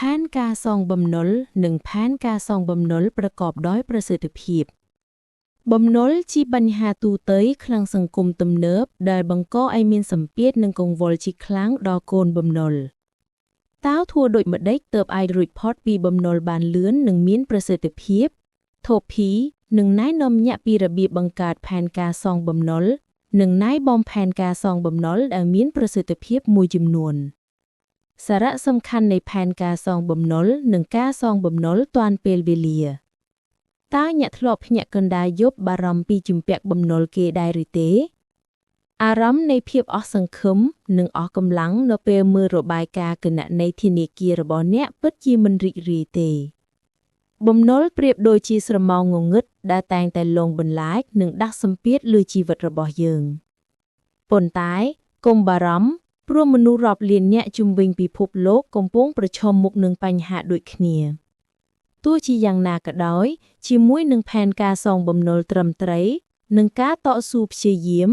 ផែនការសងបំណុលនិងផែនការសងបំណុលប្រកបដោយប្រសិទ្ធភាព បំណុលជាបញ្ហាទូទៅក្នុងសង្គមទំនើបដែលបង្កឲ្យមានសម្ពាធនិងកង្វល់ជាខ្លាំងដល់កូនបំណុលតើធ្វើដូចម្ដេចទើបអាចរួចផុតពីបំណុលបានលឿននិងមានប្រសិទ្ធភាពថូភីនឹងណែនាំអ្នកពីរបៀបបង្កើតផែនការសងបំណុលនិងណែនាំផែនការសងបំណុលដែលមានប្រសិទ្ធភាពមួយចំនួន សារៈសំខាន់នៃផែនការសងបំណុលនិងការសងបំណុលទាន់ពេលវេលាតើអ្នកធ្លាប់ភ្ញាក់កណ្ដាលយប់បារម្ភពីជំពាក់បំណុលគេដែរឬទេ អារម្មណ៍នៃភាពអស់សង្ឃឹមនិងអស់កម្លាំងនៅពេលមើលរបាយការណ៍គណនេយ្យធនាគាររបស់អ្នកពិតជាមិនរីករាយទេ បំណុលប្រៀបដូចជាស្រមោងងងឹតដែលតែងតែលងបន្លាចនិងដាក់សម្ពាធលើជីវិតរបស់យើងប៉ុន្តែកុំបារម្ភព្រោះមនុស្សរាប់លានអ្នកជុំវិញពិភពលោកកំពុងប្រឈមមុខនឹងបញ្ហាដូចគ្នាទោះជាយ៉ាងណាក៏ដោយជាមួយនឹងផែនការសងបំណុលត្រឹមត្រូវនិងការតស៊ូព្យាយាម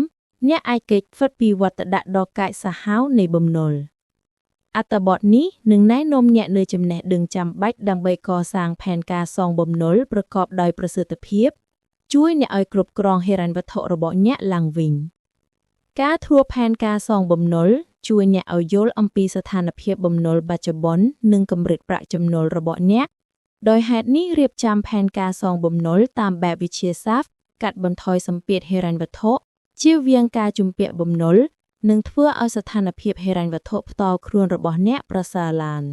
អ្នកអាចគេចផុតពីវដ្តដ៏កាចសាហាវនៃបំណុលអត្ថបទនេះនឹងណែនាំអ្នកនូវចំណេះដឹងចាំបាច់ដើម្បីកសាងផែនការសងបំណុលប្រកបដោយប្រសិទ្ធភាពជួយអ្នកឲ្យគ្រប់គ្រងហិរញ្ញវត្ថុរបស់អ្នកឡើងវិញការធ្វើផែនការសងបំណុលជួយអ្នកឲ្យយល់អំពីស្ថានភាពបំណុលបច្ចុប្បន្ននិងកម្រិតប្រាក់ចំណូលរបស់អ្នកដោយហេតុនេះរៀបចំផែនការសងបំណុលតាមបែបវិទ្យាសាស្ត្រកាត់បន្ថយសម្ពាធហិរញ្ញវត្ថុជៀសវាងការជំពាក់បំណុលនិងធ្វើឲ្យស្ថានភាពហិរញ្ញវត្ថុផ្ទាល់ខ្លួនរបស់អ្នកប្រសើរឡើង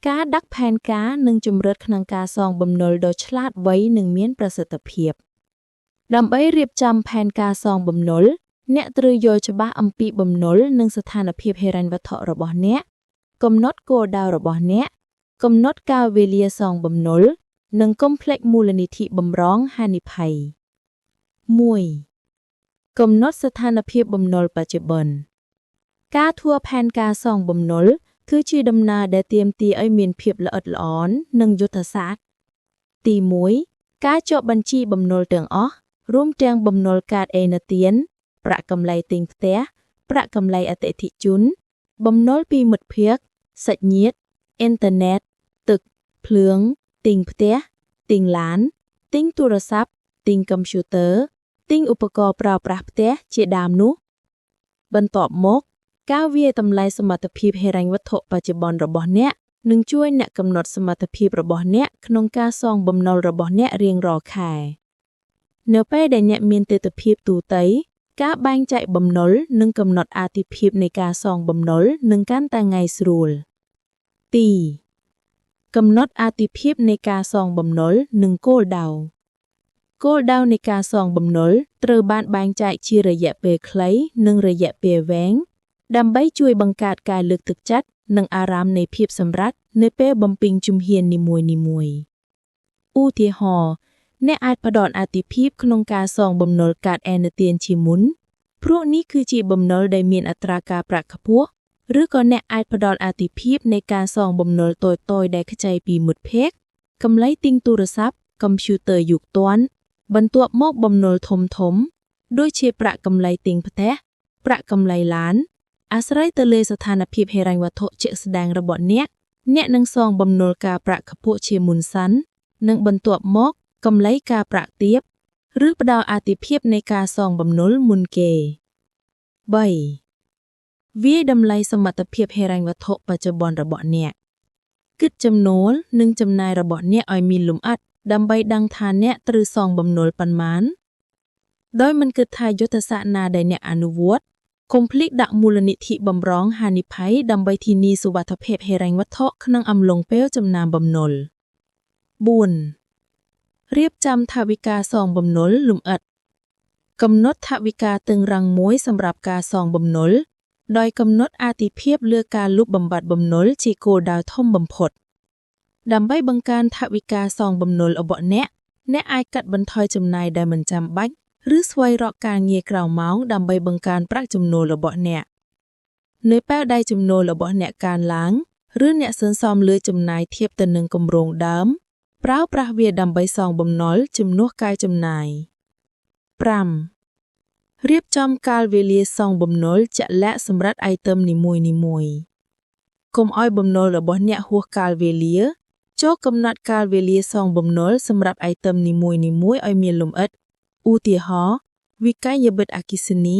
ការដាក់ផែនការនិងជំរិតក្នុងការសងបំណុលដ៏ឆ្លាតវៃនិងមានប្រសិទ្ធភាពដើម្បីរៀបចំផែនការសងបំណុលអ្នកត្រូវយល់ច្បាស់អំពីបំណុលនិងស្ថានភាពហិរញ្ញវត្ថុរបស់អ្នកកំណត់គោលដៅរបស់អ្នកកំណត់កាលវេលាសងបំណុលនិងកុំភ្លេចមូលនិធិបំរុងហានិភ័យ1កំណត់ស្ថានភាពបំណុលបច្ចុប្បន្នការធ្វើផែនការសងបំណុលគឺជាដំណើរដែលទាមទារឲ្យមានភាពល្អិតល្អន់និងយុទ្ធសាស្ត្រទី1ការចុះបញ្ជីបំណុលទាំងអស់រួមទាំងបំណុលកាតឥណទានប្រាក់កម្រៃទិញផ្ទះប្រាក់កម្រៃអតិថិជនបំណុលពីមិត្តភ័ក្តិសាច់ញាតិអ៊ីនធឺណិតទឹកភ្លើងទិញផ្ទះទិញឡានទិញទូរស័ព្ទទិញកុំព្យូទ័រទិញឧបករណ៍ប្រើប្រាស់ផ្ទះជាដើមនោះបន្ទាប់មកការវាយតម្លៃសមត្ថភាពហិរញ្ញវត្ថុបច្ចុប្បន្នរបស់អ្នកនឹងជួយអ្នកកំណត់សមត្ថភាពរបស់អ្នកក្នុងការសងបំណុលរបស់អ្នករៀងរាល់ខែនៅពេលដែលអ្នកមានទិដ្ឋភាពទូទៅការបែងចែកបំណុលនិងកំណត់អាទិភាពនៃការសងបំណុលនឹងកាន់តែងាយស្រួល2កំណត់អាទិភាពនៃការសងបំណុលនិងគោលដៅគោលដៅនៃការសងបំណុលត្រូវបានបែងចែកជារយៈពេលខ្លីនិងរយៈពេលវែងដើម្បីជួយបង្កើតការលើកទឹកចិត្តនិងអារម្មណ៍នៃភាពសម្រេចនៅពេលបំពេញជំហាននីមួយៗឧទាហរណ៍អ្នកអាចផ្ដល់អាទិភាពក្នុងការសងបំណុលកាតឥណទានជាមុនព្រោះនេះគឺជាបំណុលដែលមានអត្រាការប្រាក់ខ្ពស់ឬក៏អ្នកអាចផ្ដល់អាទិភាពនៃការសងបំណុលតូចៗដែលខ្ចីពីមិត្តភ័ក្តិកម្ចីទិញទូរស័ព្ទកុំព្យូទ័រយុគទាន់បន្ទាប់មកបំណុលធំធំដូចជាប្រាក់កម្ចីទិញផ្ទះប្រាក់កម្ចីឡានអាស្រ័យទៅលើស្ថានភាពហិរញ្ញវត្ថុជាក់ស្ដែងរបស់អ្នកអ្នកនឹងសងបំណុលការប្រាក់ខ្ពស់ជាមុនសិននិងបន្ទាប់មកកម្ចីការប្រាក់ទាបឬផ្ដល់អាទិភាពនៃការសងបំណុលមុនគេ3វាយតម្លៃសមត្ថភាពហិរញ្ញវត្ថុបច្ចុប្បន្នរបស់អ្នកគិតចំណូលនិងចំណាយរបស់អ្នកឲ្យមានលម្អិតដើម្បីដឹងថាអ្នកត្រូវសងបំណុលប៉ុន្មានដោយមិនគិតថាយុទ្ធសាស្ត្រណាដែលអ្នកអនុវត្តកុំភ្លេចដាក់មូលនិធិបំរុងហានិភ័យដើម្បីធានាសុវត្ថិភាពហិរញ្ញវត្ថុក្នុងអំឡុងពេលចំណាំបំណុល4រៀបចំថវិកាសងបំណុលលម្អិតកំណត់ថវិកាតឹងរ៉ឹងមួយសម្រាប់ការសងបំណុលដោយកំណត់អាទិភាពលើការលុបបំបាត់បំណុលជាគោលដៅធំបំផុតដើម្បីបង្កើនថវិកាសងបំណុលរបស់អ្នកអ្នកអាចកាត់បន្ថយចំណាយដែលមិនចាំបាច់ឬស្វែងរកការងារក្រៅម៉ោងដើម្បីបង្កើនប្រាក់ចំណូលរបស់អ្នកនៅពេលដែលចំណូលរបស់អ្នកកើនឡើងឬអ្នកសន្សំលើចំណាយធៀបទៅនឹងគម្រោងដើមប្រើប្រាស់វាដើម្បីសងបំណុលជំនួសការចំណាយ5រៀបចំកាលវេលាសងបំណុលជាក់លាក់សម្រាប់item នីមួយៗ។ កុំឲ្យបំណុលរបស់អ្នកហួសកាលវេលា ចូរកំណត់កាលវេលាសងបំណុលសម្រាប់item នីមួយៗឲ្យមានលម្អិតឧទាហរណ៍វិក័យប័ត្រអគ្គិសនី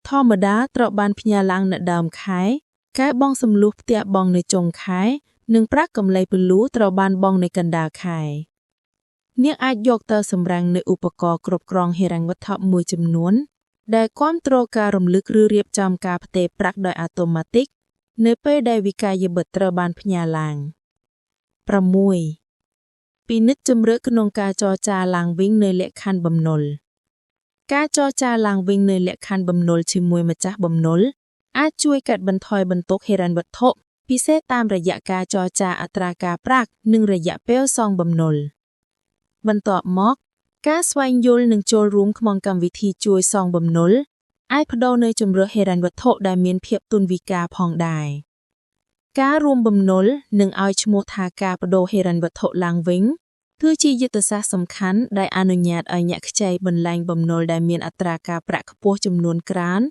ធម្មតាត្រូវបានផ្ញើឡើងនៅដើមខែការបង់សំលុះផ្ទះបង់នៅចុងខែ និងប្រាក់កម្រៃពន្លូត្រូវបានបង់នៅកណ្ដាលខែអ្នកអាចយកទៅសម្រាំងនៅឧបករណ៍គ្រប់គ្រងហិរញ្ញវត្ថុមួយចំនួន ដែលគាំទ្រការរំលឹកឬរៀបចំការផ្ទេរប្រាក់ដោយ automatic នៅពេលដែលវិក័យប័ត្រត្រូវបានផ្ញើឡើង6ពិនិត្យជំរឿក្នុងការចរចាឡើងវិញនៅលក្ខខណ្ឌបំណុលការចរចាឡើងវិញនៅលក្ខខណ្ឌបំណុលជាមួយម្ចាស់បំណុលអាចជួយកាត់បន្ថយបន្ទុកហិរញ្ញវត្ថុពិសេសតាមរយៈការចរចាអត្រាការប្រាក់និងរយៈពេលសងបំណុលបន្ទាប់មក ការស្វែងយល់និងចូលរួមក្នុងកម្មវិធីជួយសងបំណុលអាចផ្ដល់នូវជម្រើសហិរញ្ញវត្ថុដែលមានភាពទន់វិការផងដែរការរួមបំណុលនិងឲ្យឈ្មោះថាការប្ដូរហិរញ្ញវត្ថុឡើងវិញគឺជាយុទ្ធសាស្ត្រសំខាន់ដែលអនុញ្ញាតឲ្យអ្នកខ្ចីបន្លែងបំណុលដែលមានអត្រាការប្រាក់ខ្ពស់ចំនួនក្រាន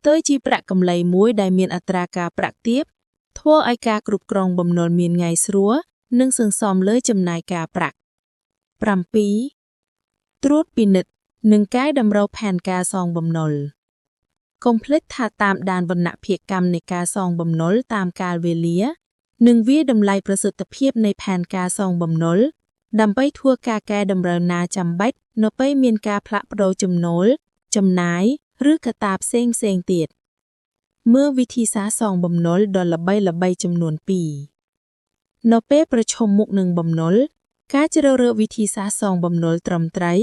ទៅជាប្រាក់កម្រៃមួយដែលមានអត្រាការប្រាក់ទាបធ្វើឲ្យការគ្រប់គ្រងបំណុលមានងាយស្រួលនិងសន្សំលើចំណាយការប្រាក់7ត្រួតពិនិត្យនិងកែតម្រូវផែនការសងបំណុលកុំភ្លេចថាតាមដានវណ្ណភាគកម្មនៃការសងបំណុលតាមកាលវេលា និងវាយតម្លៃប្រសិទ្ធភាពនៃផែនការសងបំណុលដើម្បីធ្វើការកែតម្រូវណាចាំបាច់នៅពេលមានការផ្លាស់ប្ដូរចំណូលចំណាយឬកត្តាផ្សេងផ្សេងទៀតមើលវិធីសាស្ត្រសងបំណុលដ៏ល្បីៗចំនួន2នៅពេលប្រឈមមុខនឹងបំណុលការជ្រើសរើសវិធីសាស្ត្រសងបំណុលត្រឹមត្រូវ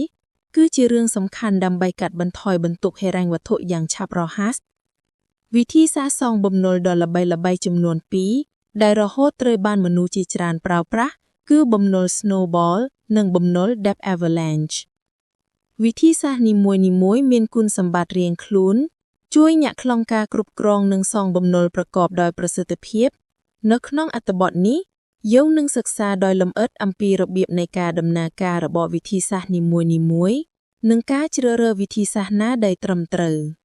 គឺជារឿងសំខាន់ដើម្បីកាត់បន្ថយបន្ទុកហិរញ្ញវត្ថុយ៉ាងឆាប់រហ័សវិធីសាស្ត្រសងបំណុលដ៏ល្បីៗចំនួន2ដែលរហូតត្រូវបានមនុស្សជាច្រើនប្រើប្រាស់គឺបំណុល Snowball និងបំណុល Debt Avalanche វិធីសាស្ត្រនីមួយៗមានគុណសម្បត្តិរៀងខ្លួន ជួយអ្នកក្នុងការគ្រប់គ្រងនិងសងបំណុលប្រកបដោយប្រសិទ្ធភាព នៅក្នុងអត្ថបទនេះយើងនឹងសិក្សាដោយលម្អិតអំពីរបៀបនៃការដំណើរការរបស់វិធីសាស្ត្រនីមួយៗនិងការជ្រើសរើសវិធីសាស្ត្រណាដែលត្រឹមត្រូវ។